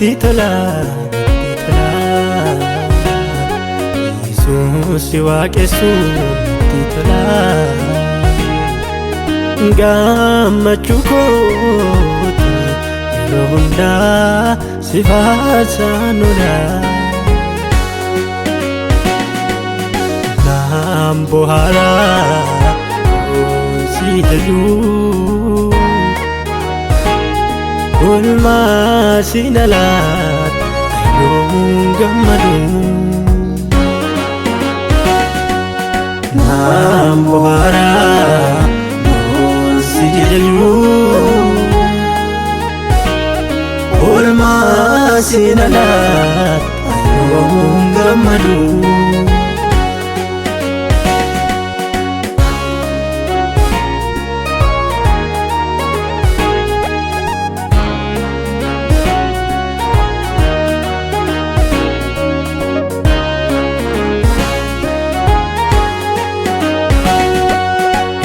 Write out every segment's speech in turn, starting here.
Natti tola, natti tola. Yesuus si waaqessu natti tola. Gammachuu kooti yeroo hundaa si faarsaan oola. Naan bohaaraa si jajuu. Oolmaa siin alaatti ayyoomuun gammadu. Naan bohaaraa si jajuu. Oolmaa siin alaatti ayyoomuun gammadu.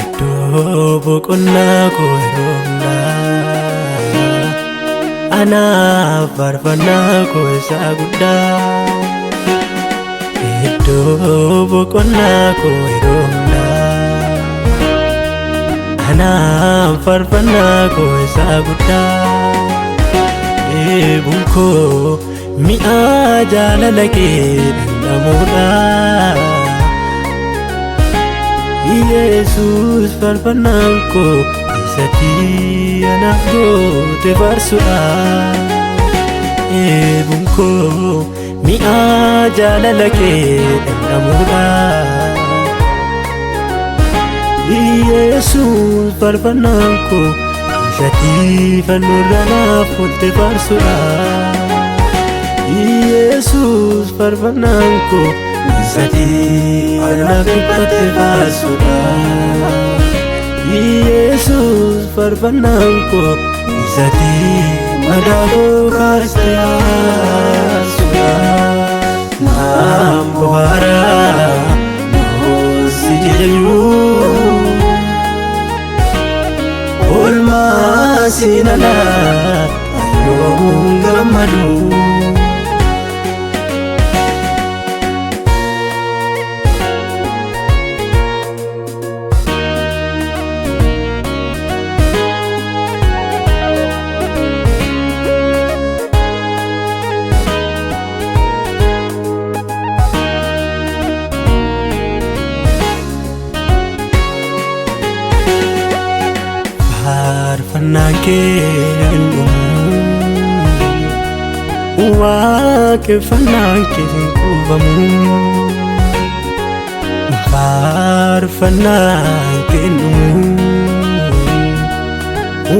Iddoo boqonnaa koo yeroo hundaa anaaf faarfannaa koo isa guddaa. Iddoo boqonnaa koo yeroo hundaa anaaf faarfannaa koo isa guddaa. Dheebuun koo mi'a jaalala kee dhandhamuudha. Yesuus faarfannaan koo isatti anaaf goote faarsuudha. Dheebuun koo mi'a jaalala kee dhandhamuudha. Yesuus faarfannaan koo isatti fannoorra naaf oolte faarsuudha. Yesuus faarfannaan koo isatti anaaf dhiphatte faarsuudha. Yesuus faarfannaan koo isatti madaa koo kaaste faarsuudha. Naan bohaaraa si jajuu. Oolmaa siin alaatti ayyoomuun gammadu. Faarfannaan kee hin dhumu, waaqeffannaan kee hin quufamu. Faarfannaan kee hin dhumu,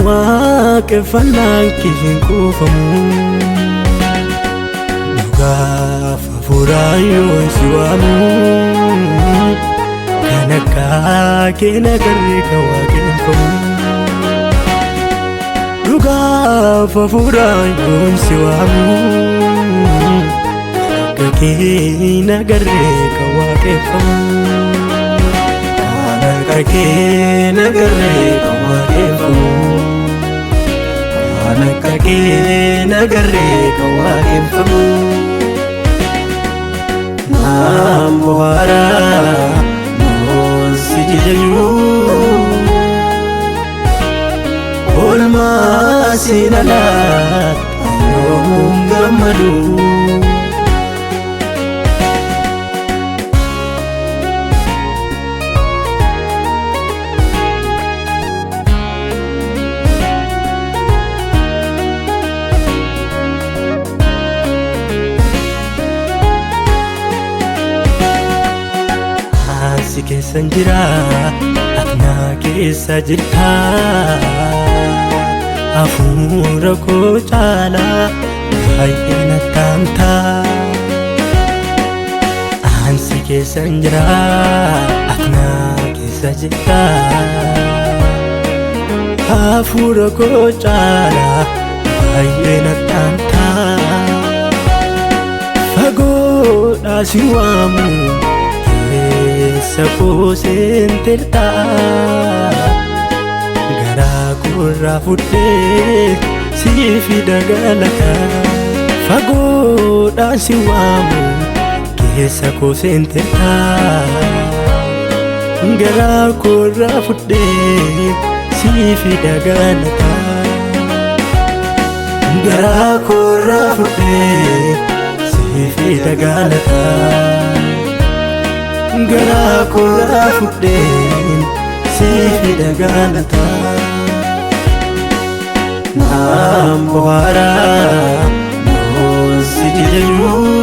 waaqeffannaan kee hin quufamu. Dhugaaf hafuuraan yoo si waamu, kan akka kee nagarree kan waaqeffamu. Dhugaaf hafuuraan yoon si waamu, kan akka kee nagarree kan waaqeffamu. Kan akka kee nagarree kan waaqeffamu. Kan akka kee nagarree kan waaqeffamu. Naan bohaaraa si jajuu. Oolmaa siin alaatti ayyoomuun gammadu. Ansi keessan jira, ati na keessa jirta. Hafuura koo caalaa baay'ee natti aanta. Ansi keessan jira, ati na keessa jirta. Hafuura koo caalaa baay'ee natti aanta. Fagoodhaa si waamu keessa koo seenteerta. Garaa koorraa fudhee si fida galata. Fagoodhaan si waamu keessa koo seenteertaa. Garaa koorraa fudhee siif dagaalataa. Garaa koorraa fudhee siif dagaalataa. Garaa koorraa fudhee siif dagaalataa. Naan bohaaraa yoon si jajuu.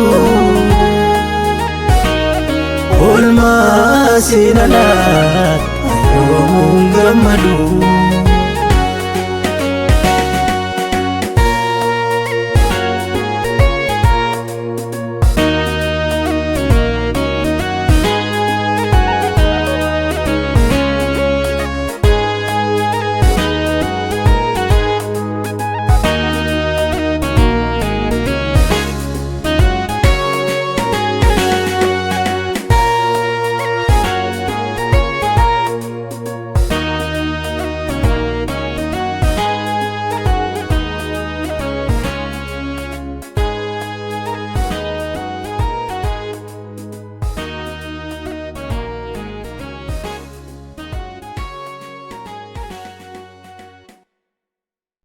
Oolmaa siin alaa yoomuun gammadu.